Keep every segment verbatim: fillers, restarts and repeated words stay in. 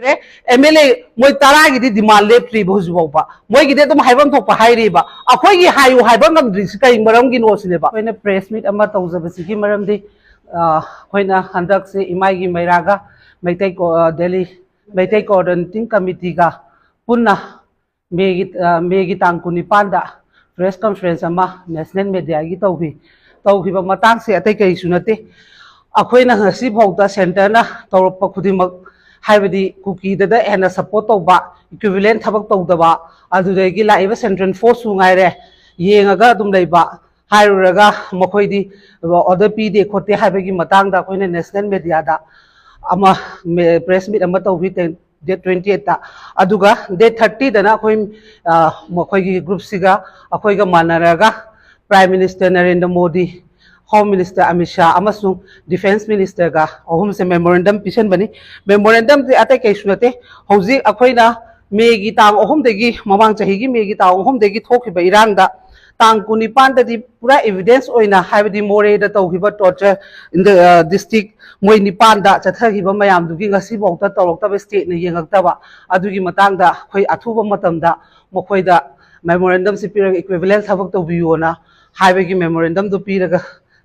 M L A ꯃꯣꯏ ꯇꯔꯥꯒꯤꯗꯤ ꯗꯤꯃꯥꯟ ꯂꯦꯞꯇ꯭ꯔꯤꯕ ꯍꯧꯖꯤꯛ ꯐꯥꯎꯕ꯫ ꯃꯣꯏꯒꯤꯗꯤ ꯑꯗꯨꯝ ꯍꯥꯏꯐꯝ ꯊꯣꯛꯄ ꯍꯥꯏꯔꯤꯕ, ꯑꯩꯈꯣꯏꯒꯤ ꯍꯥꯏꯌꯨ ꯍꯥꯏꯕ ꯉꯝꯗ꯭ꯔꯤꯁꯤ ꯀꯔꯤ ꯃꯔꯝꯒꯤꯅꯣ ꯁꯤꯅꯦꯕ꯫ ꯑꯩꯈꯣꯏꯅ ꯄ꯭ꯔꯦꯁ ꯃꯤꯠ ꯑꯃ ꯇꯧꯖꯕꯁꯤꯒꯤ ꯃꯔꯝꯗꯤ, ꯑ, ꯑꯩꯈꯣꯏꯅ ꯍꯟꯗꯛꯁꯦ ꯏꯃꯥꯏꯒꯤ ꯃꯩꯔꯥꯒ ꯃꯩꯇꯩ ꯀꯣ-, ꯑ, ꯗꯦꯜꯂꯤ ꯃꯩꯇꯩ ꯀꯣꯑꯣꯔꯗꯤꯅꯦꯇꯤꯡ ꯀꯃꯤꯇꯤꯒ ꯄꯨꯟꯅ ꯃꯦꯒꯤ, ꯑ, ꯃꯦꯒꯤ ꯇꯥꯡ ꯀꯨꯟꯅꯤꯄꯥꯟꯗ ꯄ꯭ꯔꯦꯁ ꯀꯟꯐꯔꯦꯟꯁ ꯑꯃ ꯅꯦꯁꯅꯦꯜ ꯃꯦꯗꯤꯌꯥꯒꯤ ꯇꯧꯈꯤ꯫ ꯇꯧꯈꯤꯕ ꯃꯇꯥꯡꯁꯦ ꯑꯇꯩ ꯀꯔꯤꯁꯨ ꯅꯠꯇꯦ, ꯑꯩꯈꯣꯏꯅ ꯉꯁꯤ ꯐꯥꯎꯗ ꯁꯦꯟꯇꯔꯅ ꯇꯧꯔꯛꯄ ꯈꯨꯗꯤꯡꯃꯛ, ꯍꯥꯏꯕꯗꯤ ꯀꯨꯀꯤꯗꯗ ꯍꯦꯟꯅ ꯁꯞꯄꯣꯔꯠ ꯇꯧꯕ, ꯏꯀ꯭ꯋꯤꯚꯤꯂꯦꯟ ꯊꯕꯛ ꯇꯧꯗꯕ, ꯑꯗꯨꯗꯒꯤ ꯂꯥꯛꯏꯕ ꯁꯦꯟꯇ꯭ꯔꯦꯜ ꯐꯣꯔꯁꯁꯨ ꯉꯥꯏꯔꯦ, ꯌꯦꯡꯉꯒ ꯑꯗꯨꯝ ꯂꯩꯕ, ꯍꯥꯏꯔꯨꯔꯒ ꯃꯈꯣꯏꯗꯤ ꯑꯣꯔꯗꯔ ꯄꯤꯗꯦ ꯈꯣꯠꯇꯦ ꯍꯥꯏꯕꯒꯤ ꯃꯇꯥꯡꯗ ꯑꯩꯈꯣꯏꯅ ꯅꯦꯁꯅꯦꯜ ꯃꯦꯗꯤꯌꯥꯗ ꯑꯃ ꯄ꯭ꯔꯦꯁ ꯃꯤꯠ ꯑꯃ ꯇꯧꯈꯤ꯫ ꯗꯦꯠ ꯇ꯭ꯋꯦꯟꯇꯤ ꯑꯩꯠꯇ꯫ ꯑꯗꯨꯒ ꯗꯦꯠ ꯊꯥꯔꯇꯤꯗꯅ ꯑꯩꯈꯣꯏ, ꯑ, ꯃꯈꯣꯏꯒꯤ ꯒ꯭ꯔꯨꯞꯁꯤꯒ ꯑꯩꯈꯣꯏꯒ ꯃꯥꯟꯅꯔꯒ prime minister Narendra Modi, home minister Amit Shah ꯑꯃꯁꯨꯡ ꯗꯤꯐꯦꯟꯁ ꯃꯤꯅꯤꯁꯇꯔꯒ ꯑꯍꯨꯝꯁꯦ ꯃꯦꯃꯣꯔꯦꯟꯗꯝ ꯄꯤꯁꯟꯕꯅꯤ꯫ ꯃꯦꯃꯣꯔꯦꯟꯗꯝꯁꯦ ꯑꯇꯩ ꯀꯩꯁꯨ ꯅꯠꯇꯦ, ꯍꯧꯖꯤꯛ ꯑꯩꯈꯣꯏꯅ ꯃꯦꯒꯤ ꯇꯥꯡ ꯑꯍꯨꯝꯗꯒꯤ, ꯃꯃꯥꯡ ꯆꯍꯤꯒꯤ ꯃꯦꯒꯤ ꯇꯥꯡ ꯑꯍꯨꯝꯗꯒꯤ ꯊꯣꯛꯈꯤꯕ ꯏꯔꯥꯡꯗ ꯇꯥꯡ ꯀꯨꯟꯅꯤꯄꯥꯟꯗꯗꯤ ꯄꯨꯔꯥ ꯏꯚꯤꯗꯦꯟꯁ ꯑꯣꯏꯅ, ꯍꯥꯏꯕꯗꯤ ꯃꯣꯔꯦꯗ ꯇꯧꯈꯤꯕ ꯇꯣꯔꯆꯔ, ꯗꯤꯁꯇ꯭ꯔꯤꯛ ꯃꯣꯏ ꯅꯤꯄꯥꯟꯗ ꯆꯠꯊꯈꯤꯕ ꯃꯌꯥꯝꯗꯨꯒꯤ ꯉꯁꯤꯐꯥꯎꯗ ꯇꯧꯔꯛꯇꯕ, ꯁ꯭ꯇꯦꯠꯅ ꯌꯦꯡꯉꯛꯇꯕ, ꯑꯗꯨꯒꯤ ꯃꯇꯥꯡꯗ ꯑꯩꯈꯣꯏ ꯑꯊꯨꯕ ꯃꯇꯝꯗ ꯃꯈꯣꯏꯗ ꯃꯦꯃꯣꯔꯦꯟꯗꯝꯁꯤ ꯄꯤꯔꯒ ꯏꯀ꯭ꯋꯤꯚꯤꯂꯦꯟ ꯊꯕꯛ ꯇꯧꯕꯤꯌꯣꯅ ꯍꯥꯏꯕꯒꯤ ꯃꯦꯃꯣꯔꯦꯟꯗꯝꯗꯣ ꯄꯤꯔꯒ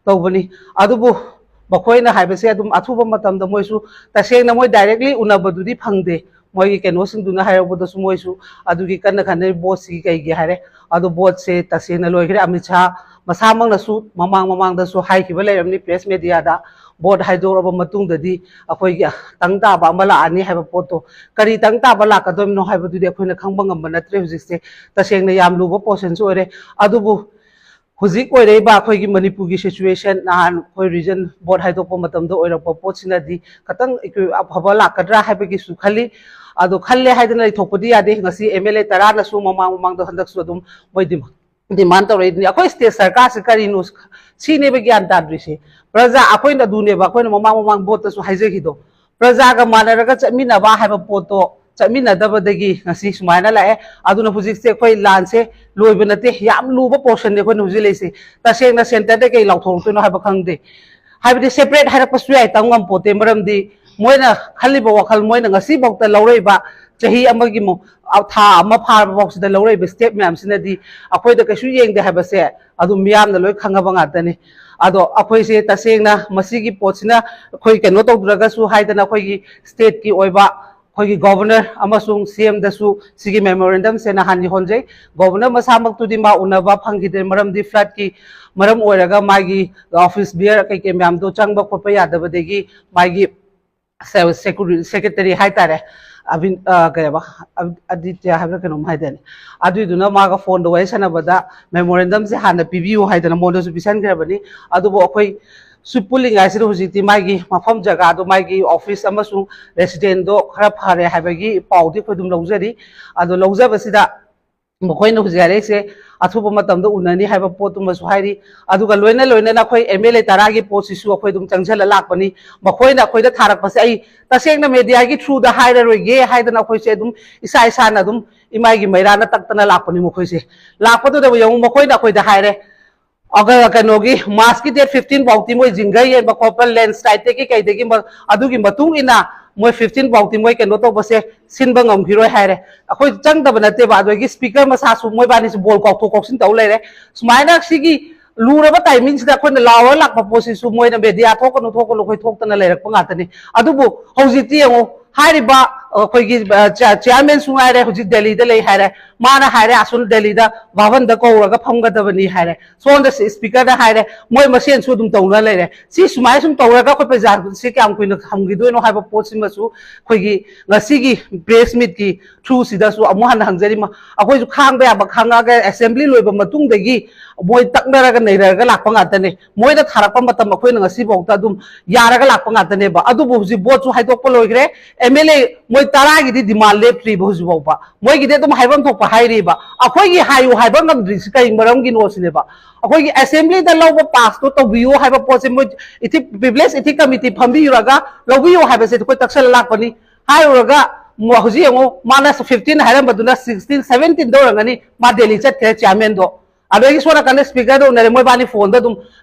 ꯇꯧꯕꯅꯤ꯫ ꯑꯗꯨꯕꯨ ꯃꯈꯣꯏꯅ ꯍꯥꯏꯕꯁꯦ ꯑꯗꯨꯝ ꯑꯊꯨꯕ ꯃꯇꯝꯗ ꯃꯣꯏꯁꯨ ꯇꯁꯦꯡꯅ ꯃꯣꯏ ꯗꯥꯏꯔꯦꯛꯂꯤ ꯎꯅꯕꯗꯨꯗꯤ ꯐꯪꯗꯦ꯫ ꯃꯣꯏꯒꯤ ꯀꯩꯅꯣꯁꯤꯡꯗꯨꯅ ꯍꯥꯏꯔꯛꯄꯗꯁꯨ ꯃꯣꯏꯁꯨ ꯑꯗꯨꯒꯤ ꯀꯟꯅ ꯈꯟꯅꯩ ꯚꯣꯠꯁꯤ ꯀꯩꯒꯤ ꯍꯥꯏꯔꯦ꯫ ꯑꯗꯨ ꯚꯣꯠꯁꯦ ꯇꯁꯦꯡꯅ ꯂꯣꯏꯈ꯭ꯔꯦ꯫ ꯑꯃꯤꯠ ꯁꯥꯍ ꯃꯁꯥꯃꯛꯅꯁꯨ ꯃꯃꯥꯡ ꯃꯃꯥꯡꯗꯁꯨ ꯍꯥꯏꯈꯤꯕ ꯂꯩꯔꯝꯅꯤ ꯄ꯭ꯔꯦꯁ ꯃꯦꯗꯤꯌꯥꯗ, ꯚꯣꯠ ꯍꯥꯏꯗꯣꯔꯛꯑꯕ ꯃꯇꯨꯡꯗꯗꯤ ꯑꯩꯈꯣꯏꯒꯤ ꯇꯪ ꯇꯥꯕ ꯑꯃ ꯂꯥꯛꯑꯅꯤ ꯍꯥꯏꯕ ꯄꯣꯠꯇꯣ꯫ ꯀꯔꯤ ꯇꯪ ꯇꯥꯕ ꯂꯥꯛꯀꯗꯣꯏꯅꯣ ꯍꯥꯏꯕꯗꯨꯗꯤ ꯑꯩꯈꯣꯏꯅ ꯈꯪꯕ ꯉꯝꯕ ꯅꯠꯇ꯭ꯔꯦ ꯍꯧꯖꯤꯛꯁꯦ꯫ ꯇꯁꯦꯡꯅ ꯌꯥꯝ ꯂꯨꯕ ꯄꯣꯔꯁꯟꯁꯨ ꯑꯣꯏꯔꯦ꯫ ꯑꯗꯨꯕꯨ ꯍꯧꯖꯤꯛ ꯑꯣꯏꯔꯛꯏꯕ ꯑꯩꯈꯣꯏꯒꯤ ꯃꯅꯤꯄꯨꯔꯒꯤ ꯁꯤꯆꯨꯋꯦꯁꯟ, ꯅꯍꯥꯟ ꯑꯩꯈꯣꯏ ꯔꯤꯖꯟ ꯚꯣꯠ ꯍꯥꯏꯗꯣꯛꯄ ꯃꯇꯝꯗ ꯑꯣꯏꯔꯛꯄ ꯄꯣꯠꯁꯤꯅꯗꯤ ꯈꯇꯪ ꯑꯐꯕ ꯂꯥꯛꯀꯗ꯭ꯔꯥ ꯍꯥꯏꯕꯒꯤꯁꯨ ꯈꯜꯂꯤ꯫ ꯑꯗꯣ ꯈꯜꯂꯦ ꯍꯥꯏꯗꯅ ꯂꯩꯊꯣꯛꯄꯗꯤ ꯌꯥꯗꯦ꯫ ꯉꯁꯤ ꯑꯦꯝ ꯑꯦꯜ ꯑꯦ ꯇꯔꯥꯅꯁꯨ ꯃꯃꯥꯡ ꯃꯃꯥꯡꯗ ꯍꯟꯗꯛꯁꯨ ꯑꯗꯨꯝ ꯃꯣꯏ ꯗꯤꯃꯥꯟ ꯇꯧꯔꯛꯏꯗꯨꯅꯤ꯫ ꯑꯩꯈꯣꯏ ꯁ꯭ꯇꯦꯠ ꯁꯔꯀꯥꯔꯁꯤ ꯀꯔꯤꯅꯣ ꯁꯤꯅꯦꯕ ꯒ꯭ꯌꯥꯟ ꯇꯥꯗ꯭ꯔꯤꯁꯦ꯫ ꯄ꯭ꯔꯖꯥ ꯑꯩꯈꯣꯏꯅ ꯑꯗꯨꯅꯦꯕ ꯑꯩꯈꯣꯏꯅ ꯃꯃꯥꯡ ꯃꯃꯥꯡ ꯚꯣꯠꯇꯁꯨ ꯍꯥꯏꯖꯈꯤꯗꯣ, ꯄ꯭ꯔꯖꯥꯒ ꯃꯥꯟꯅꯔꯒ ꯆꯠꯃꯤꯟꯅꯕ ꯍꯥꯏꯕ ꯄꯣꯠꯇꯣ ꯆꯠꯃꯤꯟꯅꯗꯕꯗꯒꯤ ꯉꯁꯤ ꯁꯨꯃꯥꯏꯅ ꯂꯥꯛꯑꯦ꯫ ꯑꯗꯨꯅ ꯍꯧꯖꯤꯛꯁꯦ ꯑꯩꯈꯣꯏ ꯂꯥꯟꯁꯦ ꯂꯣꯏꯕ ꯅꯠꯇꯦ, ꯌꯥꯝ ꯂꯨꯕ ꯄꯣꯔꯁꯟꯅꯦ ꯑꯩꯈꯣꯏꯅ ꯍꯧꯖꯤꯛ ꯂꯩꯔꯤꯁꯦ꯫ ꯇꯁꯦꯡꯅ ꯁꯦꯟꯇꯔꯗ ꯀꯩ ꯂꯥꯎꯊꯣꯔꯛꯇꯣꯏꯅꯣ ꯍꯥꯏꯕ ꯈꯪꯗꯦ꯫ ꯍꯥꯏꯕꯗꯤ ꯁꯦꯄꯔꯦꯠ ꯍꯥꯏꯔꯛꯄꯁꯨ ꯌꯥꯏ, ꯇꯝ ꯉꯝꯄꯣꯠꯇꯦ꯫ ꯃꯔꯝꯗꯤ ꯃꯣꯏꯅ ꯈꯜꯂꯤꯕ ꯋꯥꯈꯜ, ꯃꯣꯏꯅ ꯉꯁꯤꯐꯥꯎꯗ ꯂꯧꯔꯛꯏꯕ ꯆꯍꯤ ꯑꯃꯒꯤ ꯃꯨ-, ꯑ, ꯊꯥ ꯑꯃ ꯐꯥꯔꯕ ꯐꯥꯎꯁꯤꯗ ꯂꯧꯔꯛꯏꯕ step ꯃꯌꯥꯝꯁꯤꯅꯗꯤ ꯑꯩꯈꯣꯏꯗ ꯀꯩꯁꯨ ꯌꯦꯡꯗꯦ ꯍꯥꯏꯕꯁꯦ ꯑꯗꯨꯝ ꯃꯤꯌꯥꯝꯅ ꯂꯣꯏ ꯈꯪꯉꯕ ꯉꯥꯛꯇꯅꯤ꯫ ꯑꯗꯣ ꯑꯩꯈꯣꯏꯁꯦ ꯇꯁꯦꯡꯅ ꯃꯁꯤꯒꯤ ꯄꯣꯠꯁꯤꯅ ꯑꯩꯈꯣꯏ ꯀꯩꯅꯣ ꯇꯧꯗ꯭ꯔꯒꯁꯨ ꯍꯥꯏꯗꯅ ꯑꯩꯈꯣꯏꯒꯤ state ꯀꯤ ꯑꯣꯏꯕ ꯑꯩꯈꯣꯏꯒꯤ Governor ꯑꯃꯁꯨꯡ C M ꯗꯁꯨ ꯁꯤꯒꯤ memorandum ꯁꯦ ꯅꯍꯥꯟ ꯌꯧꯍꯟꯖꯩ꯫ Governor ꯃꯁꯥꯃꯛꯇꯨꯗꯤ ꯃꯥ ꯎꯅꯕ ꯐꯪꯈꯤꯗ꯭ꯔꯦ, ꯃꯔꯝꯗꯤ flood ꯀꯤ ꯃꯔꯝ ꯑꯣꯏꯔꯒ ꯃꯥꯒꯤ office bearer ꯀꯩꯀꯩ ꯃꯌꯥꯝꯗꯣ ꯆꯪꯕ ꯈꯣꯠꯄ ꯌꯥꯗꯕꯗꯒꯤ ꯃꯥꯒꯤ ꯁꯦ-, ꯁꯦꯀ꯭ꯔꯦ-, secretary ꯍꯥꯏꯇꯥꯔꯦ, ꯑꯕꯤꯟ-, ꯑ, ꯀꯩ ꯍꯥꯏꯕ, ꯑꯕꯤ-, ꯑꯗꯤꯇ꯭ꯌ ꯍꯥꯏꯕ꯭ꯔꯥ ꯀꯩꯅꯣꯝ ꯍꯥꯏꯗꯥꯏꯅꯦ, ꯑꯗꯨꯏꯗꯨꯅ ꯃꯥꯒ phone ꯗ ꯋꯥꯔꯤ ꯁꯥꯟꯅꯕꯗ memorandum ꯁꯦ ꯍꯥꯟꯅ ꯄꯤꯕꯤꯌꯨ ꯍꯥꯏꯗꯅ ꯃꯉꯣꯟꯗꯁꯨ ꯄꯤꯁꯟꯈ꯭ꯔꯕꯅꯤ꯫ ꯑꯗꯨꯕꯨ ꯑꯩꯈꯣꯏ ꯁꯨ ꯄꯨꯜꯂꯤꯉꯩꯁꯤꯗ ꯍꯧꯖꯤꯛꯇꯤ ꯃꯥꯒꯤ ꯃꯐꯝ ꯖꯒꯥꯗꯣ, ꯃꯥꯒꯤ office ꯑꯃꯁꯨꯡ resident ꯗꯣ ꯈꯔ ꯐꯔꯦ ꯍꯥꯏꯕꯒꯤ ꯄꯥꯎꯗꯤ ꯑꯩꯈꯣꯏ ꯑꯗꯨꯝ ꯂꯧꯖꯔꯤ꯫ ꯑꯗꯣ ꯂꯧꯖꯕꯁꯤꯗ ꯃꯈꯣꯏꯅ ꯍꯧꯖꯤꯛ ꯍꯥꯏꯔꯛꯏꯁꯦ ꯑꯊꯨꯕ ꯃꯇꯝꯗ ꯎꯅꯅꯤ ꯍꯥꯏꯕ ꯄꯣꯠꯇꯨꯃꯁꯨ ꯍꯥꯏꯔꯤ꯫ ꯑꯗꯨꯒ ꯂꯣꯏꯅ ꯂꯣꯏꯅꯅ ꯑꯩꯈꯣꯏ M L A ꯇꯔꯥꯒꯤ ꯄꯣꯠꯁꯤꯁꯨ ꯑꯩꯈꯣꯏ ꯑꯗꯨꯝ ꯆꯪꯁꯤꯜꯂ ꯂꯥꯛꯄꯅꯤ꯫ ꯃꯈꯣꯏꯅ ꯑꯩꯈꯣꯏꯗ ꯊꯥꯔꯛꯄꯁꯦ ꯑꯩ ꯇꯁꯦꯡꯅ media ꯒꯤ through ꯗ ꯍꯥꯏꯔꯔꯣꯏꯒꯦ ꯍꯥꯏꯗꯅ ꯑꯩꯈꯣꯏꯁꯦ ꯑꯗꯨꯝ ꯏꯁꯥ ꯏꯁꯥꯅ ꯑꯗꯨꯝ ꯏꯃꯥꯏꯒꯤ ꯃꯩꯔꯥꯅ ꯇꯛꯇꯅ ꯂꯥꯛꯄꯅꯤ ꯃꯈꯣꯏꯁꯦ꯫ ꯂꯥꯛꯄꯗꯨꯗ ꯌꯦꯡꯉꯨ, ꯃꯈꯣꯏꯅ ꯑꯩꯈꯣꯏꯗ ꯍꯥꯏꯔꯦ, ꯑꯒ-, ꯀꯩꯅꯣꯒꯤ March ꯀꯤ date fifteen ꯐꯥꯎꯗꯤ ꯃꯣꯏ ꯖꯤꯡꯒ ꯌꯦꯟꯕ ꯈꯣꯠꯄ, landslide ꯇꯒꯤ ꯀꯩꯗꯒꯤ ꯃ-, ꯑꯗꯨꯒꯤ ꯃꯇꯨꯡ ꯏꯟꯅ ꯃꯣꯏ fifteen ꯐꯥꯎꯗꯤ ꯃꯣꯏ ꯀꯩꯅꯣ ꯇꯧꯕꯁꯦ ꯁꯤꯟꯕ ꯉꯝꯈꯤꯔꯣꯏ ꯍꯥꯏꯔꯦ꯫ ꯑꯩꯈꯣꯏ ꯆꯪꯗꯕ ꯅꯠꯇꯦꯕ, ꯑꯗꯒꯤ speaker ꯃꯁꯥꯁꯨ ꯃꯣꯏꯕꯥꯅꯤꯁꯨ ꯕꯣꯜ ꯀꯥꯎꯊꯣꯛ ꯀꯥꯎꯁꯤꯟ ꯇꯧ ꯂꯩꯔꯦ꯫ ꯁꯨꯃꯥꯏꯅ ꯁꯤꯒꯤ ꯂꯨꯔꯕ timing ꯁꯤꯗ ꯑꯩꯈꯣꯏꯅ ꯂꯥꯎꯔ ꯂꯥꯛꯄ ꯄꯣꯠꯁꯤꯁꯨ ꯃꯣꯏꯅ media ꯊꯣꯛꯀꯅꯨ, ꯊꯣꯛꯀꯅꯨ, ꯑꯩꯈꯣꯏ ꯊꯣꯛꯇꯅ ꯂꯩꯔꯛꯄ ꯉꯥꯛꯇꯅꯤ꯫ ꯑꯗꯨꯕꯨ ꯍꯧꯖꯤꯛꯇꯤ ꯌꯦꯡꯉꯨ, ꯍꯥꯏꯔꯤꯕ ꯑꯩꯈꯣꯏꯒꯤ, ꯑ, ꯆꯦ-, chairman ꯁꯨ ꯉꯥꯏꯔꯦ, ꯍꯧꯖꯤꯛ ꯗꯦꯜꯂꯤꯗ ꯂꯩ ꯍꯥꯏꯔꯦ, ꯃꯥꯅ ꯍꯥꯏꯔꯦ ꯑꯁꯣꯝ ꯗꯦꯜꯂꯤꯗ ꯚꯥꯕꯟꯗ ꯀꯧꯔꯒ ꯐꯝꯒꯗꯕꯅꯤ ꯍꯥꯏꯔꯦ, ꯁꯣꯝꯗ ꯁꯤ speaker ꯗ ꯍꯥꯏꯔꯦ, ꯃꯣꯏ ꯃꯁꯦꯟꯁꯨ ꯑꯗꯨꯝ ꯇꯧꯅ ꯂꯩꯔꯦ꯫ ꯁꯤ ꯁꯨꯃꯥꯏꯅ ꯁꯨꯝ ꯇꯧꯔꯒ ꯑꯩꯈꯣꯏ ꯄ꯭ꯔꯖꯥꯁꯤ ꯀꯌꯥꯝ ꯀꯨꯏꯅ ꯊꯝꯈꯤꯗꯣꯏꯅꯣ ꯍꯥꯏꯕ ꯄꯣꯠꯁꯤꯃꯁꯨ ꯑꯩꯈꯣꯏꯒꯤ ꯉꯁꯤꯒꯤ press meet ꯀꯤ through ꯁꯤꯗꯁꯨ ꯑꯃꯨꯛ ꯍꯟꯅ ꯍꯪꯖꯔꯤ꯫ ꯃ-, ꯑꯩꯈꯣꯏꯁꯨ ꯈꯥꯡꯕ ꯌꯥꯕ ꯈꯥꯡꯉꯛꯑꯒ assembly ꯂꯣꯏꯕ ꯃꯇꯨꯡꯗꯒꯤ ꯃꯣꯏ ꯇꯛꯅꯔꯒ ꯅꯩꯅꯔꯒ ꯂꯥꯛꯄ ꯉꯥꯛꯇꯅꯦ꯫ ꯃꯣꯏꯅ ꯊꯥꯔꯛꯄ ꯃꯇꯝ ꯑꯩꯈꯣꯏꯅ ꯉꯁꯤꯐꯥꯎꯗ ꯑꯗꯨꯝ ꯌꯥꯔꯒ ꯂꯥꯛꯄ ꯉꯥꯛꯇꯅꯦꯕ꯫ ꯑꯗꯨꯕꯨ ꯍꯧꯖꯤꯛ vote ꯁꯨ ꯍꯥꯏꯗꯣꯛꯄ ꯂꯣꯏꯈ꯭ꯔꯦ꯫ M L A ꯃꯣꯏ ꯇꯔꯥꯒꯤꯗꯤ demand ꯂꯦꯞꯇ꯭ꯔꯤꯕ ꯍꯧꯖꯤꯛ ꯐꯥꯎꯕ꯫ ꯃꯣꯏꯒꯤꯗꯤ ꯑꯗꯨꯝ ꯍꯥꯏꯐꯝ ꯊꯣꯛꯄ ꯍꯥꯏꯔꯤꯕ꯫ ꯑꯩꯈꯣꯏꯒꯤ ꯍꯥꯏꯌꯨ ꯍꯥꯏꯕ ꯉꯝꯗ꯭ꯔꯤꯁꯤ ꯀꯔꯤ ꯃꯔꯝꯒꯤꯅꯣ ꯁꯤꯅꯦꯕ꯫ ꯑꯩꯈꯣꯏꯒꯤ assembly ꯗ ꯂꯧꯕ pass ꯇꯣ ꯇꯧꯕꯤꯌꯨ ꯍꯥꯏꯕ ꯄꯣꯠꯁꯦ ꯃꯣꯏ ethic, privilege ethic committee ꯐꯝꯕꯤꯔꯒ ꯂꯧꯕꯤꯌꯨ ꯍꯥꯏꯕꯁꯦ ꯑꯩꯈꯣꯏ ꯇꯛꯁꯜꯂ ꯂꯥꯛꯄꯅꯤ꯫ ꯍꯥꯏꯔꯨꯔꯒ ꯃꯣ-, ꯍꯧꯖꯤꯛ ꯌꯦꯡꯉꯨ, ꯃꯥꯅ fifteen ꯍꯥꯏꯔꯝꯕꯗꯨꯅ sixteen, seventeen ꯗ ꯑꯣꯏꯔꯝꯒꯅꯤ ꯃꯥ ꯗꯦꯜꯂꯤ ꯆꯠꯈ꯭ꯔꯦ chairman ꯗꯣ꯫ ꯑꯗꯒꯤ ꯁꯣꯝ ꯅꯥꯀꯟꯗ ꯁ꯭ꯄꯤꯀꯔꯗ ꯎꯅꯔꯦ, ꯃꯣꯏꯕꯥꯅꯤ ꯐꯣꯟꯗ ꯑꯗꯨꯝ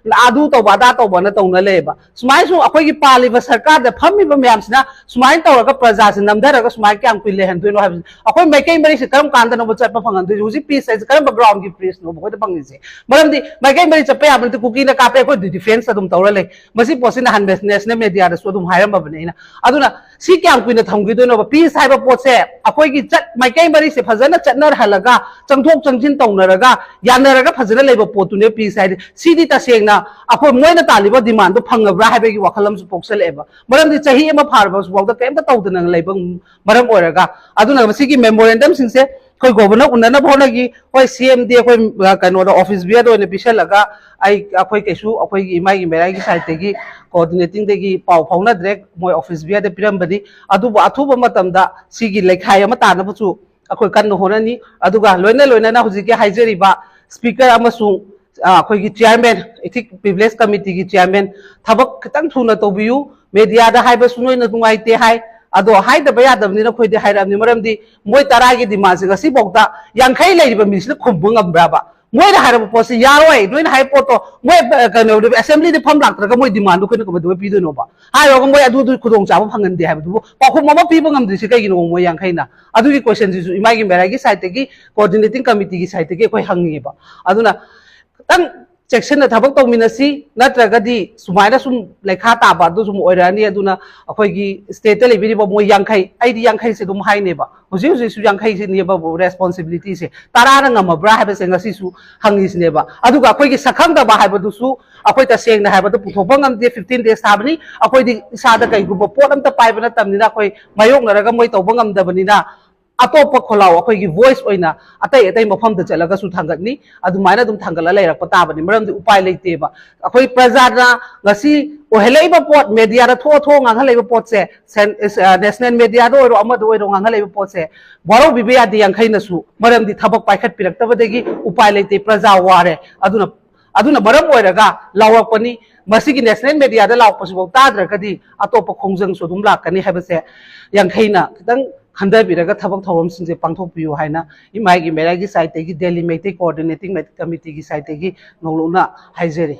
ꯑꯗꯨ ꯇꯧꯕ ꯑꯗꯥ ꯇꯧꯕꯅ ꯇꯧꯅ ꯂꯩꯌꯦꯕ꯫ ꯁꯨꯃꯥꯏꯅ ꯁꯨꯝ ꯑꯩꯈꯣꯏꯒꯤ ꯄꯥꯜꯂꯤꯕ ꯁꯔꯀꯥꯔꯗ ꯐꯝꯃꯤꯕ ꯃꯌꯥꯝꯁꯤꯅ ꯁꯨꯃꯥꯏꯅ ꯇꯧꯔꯒ ꯄ꯭ꯔꯖꯥꯁꯦ ꯅꯝꯊꯔꯒ ꯁꯨꯃꯥꯏꯅ ꯀꯌꯥꯝ ꯀꯨꯏ ꯂꯩꯍꯟꯗꯣꯏꯅꯣ ꯍꯥꯏꯕꯁꯦ꯫ ꯑꯩꯈꯣꯏ ꯃꯥꯏꯀꯩ ꯃꯔꯤꯁꯦ ꯀꯔꯝ ꯀꯥꯟꯗꯅꯣꯕ ꯆꯠꯄ ꯐꯪꯍꯟꯗꯣꯏꯁꯦ? ꯍꯧꯖꯤꯛ ꯄꯤꯁ ꯍꯥꯏꯁꯦ ꯀꯔꯝꯕ ꯒ꯭ꯔꯥꯎꯟꯒꯤ ꯄꯤꯁꯅꯣꯕ ꯑꯩꯈꯣꯏꯗ ꯐꯪꯉꯤꯁꯦ? ꯃꯔꯝꯗꯤ ꯃꯥꯏꯀꯩ ꯃꯔꯤ ꯆꯠꯄ ꯌꯥꯕ ꯅꯠꯇꯦ, ꯀꯨꯀꯤꯅ ꯀꯥꯞꯄꯦ, ꯑꯩꯈꯣꯏ ꯗꯤꯐꯦꯟꯁ ꯑꯗꯨꯝ ꯇꯧꯔ ꯂꯩ꯫ ꯃꯁꯤ ꯄꯣꯠꯁꯤ ꯅꯍꯥꯟ ꯅꯦꯁꯅꯦꯜ ꯃꯦꯗꯤꯌꯥꯗꯁꯨ ꯑꯗꯨꯝ ꯍꯥꯏꯔꯝꯃꯕꯅꯦ ꯑꯩꯅ꯫ ꯑꯗꯨꯅ ꯁꯤ ꯀꯌꯥꯝ ꯀꯨꯏꯅ ꯊꯝꯈꯤꯗꯣꯏꯅꯣꯕ? ꯄꯤꯁ ꯍꯥꯏꯕ ꯄꯣꯠꯁꯦ ꯑꯩꯈꯣꯏꯒꯤ ꯆꯠ ꯃꯥꯏꯀꯩ ꯃꯔꯤꯁꯦ ꯐꯖꯅ ꯆꯠꯅꯍꯜꯂꯒ, ꯆꯪꯊꯣꯛ ꯆꯪꯁꯤꯟ ꯇꯧꯅꯔꯒ, ꯌꯥꯅꯔꯒ ꯐꯖꯅ ꯂꯩꯕ ꯄꯣꯠꯇꯨꯅꯦ ꯄꯤꯁ ꯍꯥꯏꯗꯤ꯫ ꯁꯤꯗꯤ ꯇꯁꯦꯡꯅ ꯑꯩꯈꯣꯏ ꯃꯣꯏꯅ ꯇꯥꯜꯂꯤꯕ ꯗꯤꯃꯥꯟꯗꯣ ꯐꯪꯉꯕ꯭ꯔꯥ ꯍꯥꯏꯕꯒꯤ ꯋꯥꯈꯜ ꯑꯃꯁꯨ ꯄꯣꯛꯁꯜꯂꯛꯑꯦꯕ꯫ ꯃꯔꯝꯗꯤ ꯆꯍꯤ ꯑꯃ ꯐꯥꯔꯕꯁꯨ ꯐꯥꯎꯗ ꯀꯔꯤꯝꯇ ꯇꯧꯗꯅ ꯂꯩꯕ ꯃꯔꯝ ꯑꯣꯏꯔꯒ꯫ ꯑꯗꯨꯅ ꯃꯁꯤꯒꯤ ꯃꯦꯃꯣꯔꯦꯟꯗꯝꯁꯤꯡꯁꯦ ꯑꯩꯈꯣꯏ ꯒꯣꯕꯔꯅꯔ ꯎꯅꯅꯕ ꯍꯣꯠꯅꯈꯤ꯫ ꯍꯣꯏ, ꯁꯤ ꯑꯦꯝꯗꯤ ꯑꯩꯈꯣꯏ, ꯑ, ꯀꯩꯅꯣꯗ, ꯑꯣꯐꯤꯁ ꯕꯤꯌꯔꯗ ꯑꯣꯏꯅ ꯄꯤꯁꯜꯂꯒ ꯑꯩ, ꯑꯩꯈꯣꯏ ꯀꯩꯁꯨ, ꯑꯩꯈꯣꯏꯒꯤ ꯏꯃꯥꯒꯤ ꯃꯦꯔꯥꯒꯤ ꯁꯥꯏꯠꯇꯒꯤ ꯀꯣꯑꯣꯔꯗꯤꯅꯦꯇꯤꯡꯗꯒꯤ ꯄꯥꯎ ꯐꯥꯎꯅꯗ꯭ꯔꯦ꯫ ꯃꯣꯏ ꯑꯣꯐꯤꯁ ꯕꯤꯌꯔꯗ ꯄꯤꯔꯝꯕꯅꯤ꯫ ꯑꯗꯨꯕꯨ ꯑꯊꯨꯕ ꯃꯇꯝꯗ ꯁꯤꯒꯤ ꯂꯩꯈꯥꯏ ꯑꯃ ꯇꯥꯅꯕꯁꯨ ꯑꯩꯈꯣꯏ ꯀꯟꯅ ꯍꯣꯠꯅꯅꯤ꯫ ꯑꯗꯨꯒ ꯂꯣꯏꯅ ꯂꯣꯏꯅꯅ ꯍꯧꯖꯤꯛꯀꯤ ꯍꯥꯏꯖꯔꯤꯕ ꯁ꯭ꯄꯤꯀꯔ ꯑꯃꯁꯨꯡ, ꯑ, ꯑꯩꯈꯣꯏꯒꯤ ꯆꯤꯌꯔꯃꯦꯟ, ꯏꯊꯤꯛ ꯄ꯭ꯔꯤꯚꯤꯂꯦꯖ ꯀꯃꯤꯇꯤꯒꯤ ꯆꯤꯌꯔꯃꯦꯟ, ꯊꯕꯛ ꯈꯤꯇꯪ ꯊꯨꯅ ꯇꯧꯕꯤꯌꯨ꯫ ꯃꯦꯗꯤꯌꯥꯗ ꯍꯥꯏꯕꯁꯨ ꯅꯣꯏꯅ ꯅꯨꯡꯉꯥꯏꯇꯦ ꯍꯥꯏ, ꯑꯗꯣ ꯍꯥꯏꯗꯕ ꯌꯥꯗꯕꯅꯤꯅ ꯑꯩꯈꯣꯏꯗꯤ ꯍꯥꯏꯔꯛꯑꯕꯅꯤ꯫ ꯃꯔꯝꯗꯤ ꯃꯣꯏ ꯇꯔꯥꯒꯤ ꯗꯤꯃꯥꯟꯁꯦ ꯉꯁꯤꯐꯥꯎꯗ ꯌꯥꯡꯈꯩ ꯂꯩꯔꯤꯕ ꯃꯤꯁꯤꯅ ꯈꯨꯝꯕ ꯉꯝꯕ꯭ꯔꯕ? ꯃꯣꯏꯅ ꯍꯥꯏꯔꯕ ꯄꯣꯠꯁꯦ ꯌꯥꯔꯣꯏ, ꯅꯣꯏꯅ ꯍꯥꯏꯕ ꯄꯣꯠꯇꯣ ꯃꯣꯏ, ꯑ, ꯀꯩꯅꯣ, ꯑꯦꯁꯦꯝꯕ꯭ꯂꯤꯗ ꯐꯝ ꯂꯥꯛꯇ꯭ꯔꯒ ꯃꯣꯏ ꯗꯤꯃꯥꯟꯗꯣ ꯑꯩꯈꯣꯏꯅ ꯀꯃꯥꯏꯅ ꯄꯤꯗꯣꯏꯅꯣꯕ? ꯍꯥꯏꯔꯨꯔꯒ ꯃꯣꯏ ꯑꯗꯨ, ꯑꯗꯨ ꯈꯨꯗꯣꯡꯆꯥꯕ ꯐꯪꯍꯟꯗꯦ ꯍꯥꯏꯕꯗꯨꯕꯨ ꯄꯥꯎꯈꯨꯝ ꯑꯃ ꯄꯤꯕ ꯉꯝꯗ꯭ꯔꯤꯁꯦ ꯀꯩꯒꯤꯅꯣ? ꯃꯣꯏ ꯌꯥꯡꯈꯩꯅ ꯑꯗꯨꯒꯤ ꯀꯣꯏꯁꯟꯁꯤꯁꯨ ꯏꯃꯥꯒꯤ ꯃꯦꯔꯥꯒꯤ ꯁꯥꯏꯠꯇꯒꯤ, ꯀꯣꯑꯣꯔꯗꯤꯅꯦꯇꯤꯡ ꯀꯃꯤꯇꯤꯒꯤ ꯁꯥꯏꯠꯇꯒꯤ ꯑꯩꯈꯣꯏ ꯍꯪꯉꯦꯕ꯫ ꯑꯗꯨꯅ ꯈꯤꯇꯪ ꯆꯦꯛꯁꯤꯟꯅ ꯊꯕꯛ ꯇꯧꯃꯤꯟꯅꯁꯤ, ꯅꯠꯇ꯭ꯔꯒꯗꯤ ꯁꯨꯃꯥꯏꯅ ꯁꯨꯝ ꯂꯩꯈꯥ ꯇꯥꯕ ꯑꯗꯨ ꯁꯨꯝ ꯑꯣꯏꯔꯛꯑꯅꯤ꯫ ꯑꯗꯨꯅ ꯑꯩꯈꯣꯏꯒꯤ ꯁ꯭ꯇꯦꯠꯇ ꯂꯩꯕꯤꯔꯤꯕ ꯃꯣꯏ ꯌꯥꯡꯈꯩ, ꯑꯩꯗꯤ ꯌꯥꯡꯈꯩꯁꯦ ꯑꯗꯨꯝ ꯍꯥꯏꯅꯦꯕ, ꯍꯧꯖꯤꯛ ꯍꯧꯖꯤꯛꯁꯨ ꯌꯥꯡꯈꯩꯁꯤꯅꯦꯕ ꯔꯦꯁꯄꯣꯟꯁꯤꯕꯤꯂꯤꯇꯤꯁꯦ꯫ ꯇꯔꯥꯅ ꯉꯝꯃꯕ꯭ꯔꯥ ꯍꯥꯏꯕꯁꯦ ꯉꯁꯤꯁꯨ ꯍꯪꯉꯤꯁꯤꯅꯦꯕ꯫ ꯑꯗꯨꯒ ꯑꯩꯈꯣꯏꯒꯤ ꯁꯛꯈꯪꯗꯕ ꯍꯥꯏꯕꯗꯨꯁꯨ ꯑꯩꯈꯣꯏ ꯇꯁꯦꯡꯅ ꯍꯥꯏꯕꯗ ꯄꯨꯊꯣꯛꯄ ꯉꯝꯗꯦ꯫ ꯐꯤꯐꯇꯤꯟ ꯗꯦꯖ ꯊꯥꯕꯅꯤ꯫ ꯑꯩꯈꯣꯏꯗꯤ ꯏꯁꯥꯗ ꯀꯩꯒꯨꯝꯕ ꯄꯣꯠ ꯑꯝꯇ ꯄꯥꯏꯕ ꯅꯠꯇꯕꯅꯤꯅ, ꯑꯩꯈꯣꯏ ꯃꯥꯌꯣꯛꯅꯔꯒ ꯃꯣꯏ ꯇꯧꯕ ꯉꯝꯗꯕꯅꯤꯅ, ꯑꯇꯣꯞꯄ ꯈꯣꯜꯂꯥꯎ ꯑꯩꯈꯣꯏꯒꯤ ꯚꯣꯏꯁ ꯑꯣꯏꯅ ꯑꯇꯩ ꯑꯇꯩ ꯃꯐꯝꯗ ꯆꯠꯂꯒꯁꯨ ꯊꯥꯡꯒꯠꯅꯤ꯫ ꯑꯗꯨꯃꯥꯏꯅ ꯑꯗꯨꯝ ꯊꯥꯡꯒꯠꯂ ꯂꯩꯔꯛꯄ ꯇꯥꯕꯅꯤ, ꯃꯔꯝꯗꯤ ꯎꯄꯥꯏ ꯂꯩꯇꯦꯕ꯫ ꯑꯩꯈꯣꯏ ꯄ꯭ꯔꯖꯥꯅ ꯉꯁꯤ ꯑꯣꯏꯍꯜꯂꯛꯏꯕ ꯄꯣꯠ, ꯃꯦꯗꯤꯌꯥꯗ ꯊꯣꯛꯑ ꯊꯣꯛꯑ ꯉꯥꯡꯍꯜꯂꯛꯏꯕ ꯄꯣꯠꯁꯦ, ꯁꯦꯟ-, ꯑ, ꯅꯦꯁꯅꯦꯜ ꯃꯦꯗꯤꯌꯥꯗ ꯑꯣꯏꯔꯣ, ꯑꯃꯗ ꯑꯣꯏꯔꯣ, ꯉꯥꯡꯍꯜꯂꯛꯏꯕ ꯄꯣꯠꯁꯦ ꯋꯥꯔꯧꯕꯤꯕ ꯌꯥꯗꯦ ꯌꯥꯡꯈꯩꯅꯁꯨ, ꯃꯔꯝꯗꯤ ꯊꯕꯛ ꯄꯥꯏꯈꯠꯄꯤꯔꯛꯇꯕꯗꯒꯤ ꯎꯄꯥꯏ ꯂꯩꯇꯦ, ꯄ꯭ꯔꯖꯥ ꯋꯥꯔꯦ꯫ ꯑꯗꯨꯅ, ꯑꯗꯨꯅ ꯃꯔꯝ ꯑꯣꯏꯔꯒ ꯂꯥꯎꯔꯛꯄꯅꯤ꯫ ꯃꯁꯤꯒꯤ ꯅꯦꯁꯅꯦꯜ ꯃꯦꯗꯤꯌꯥꯗ ꯂꯥꯎꯔꯛꯄꯁꯤꯐꯥꯎ ꯇꯥꯗ꯭ꯔꯒꯗꯤ ꯑꯇꯣꯞꯄ ꯈꯣꯡꯖꯪꯁꯨ ꯑꯗꯨꯝ ꯂꯥꯛꯀꯅꯤ ꯍꯥꯏꯕꯁꯦ ꯌꯥꯡꯈꯩꯅ ꯈꯤꯇꯪ ꯈꯟꯊꯕꯤꯔꯒ ꯊꯕꯛ ꯊꯧꯔꯝꯁꯤꯡꯁꯦ ꯄꯥꯡꯊꯣꯛꯄꯤꯌꯨ ꯍꯥꯏꯅ ꯏꯃꯥꯏꯒꯤ ꯃꯦꯔꯥꯒꯤ ꯁꯥꯏꯠꯇꯒꯤ, ꯗꯦꯜꯂꯤ ꯃꯩꯇꯩ ꯀꯣꯑꯣꯔꯗꯤꯅꯦꯇꯤꯡ ꯀꯃꯤꯇꯤꯒꯤ ꯁꯥꯏꯠꯇꯒꯤ ꯅꯧꯂꯧꯅ ꯍꯥꯏꯖꯔꯤ꯫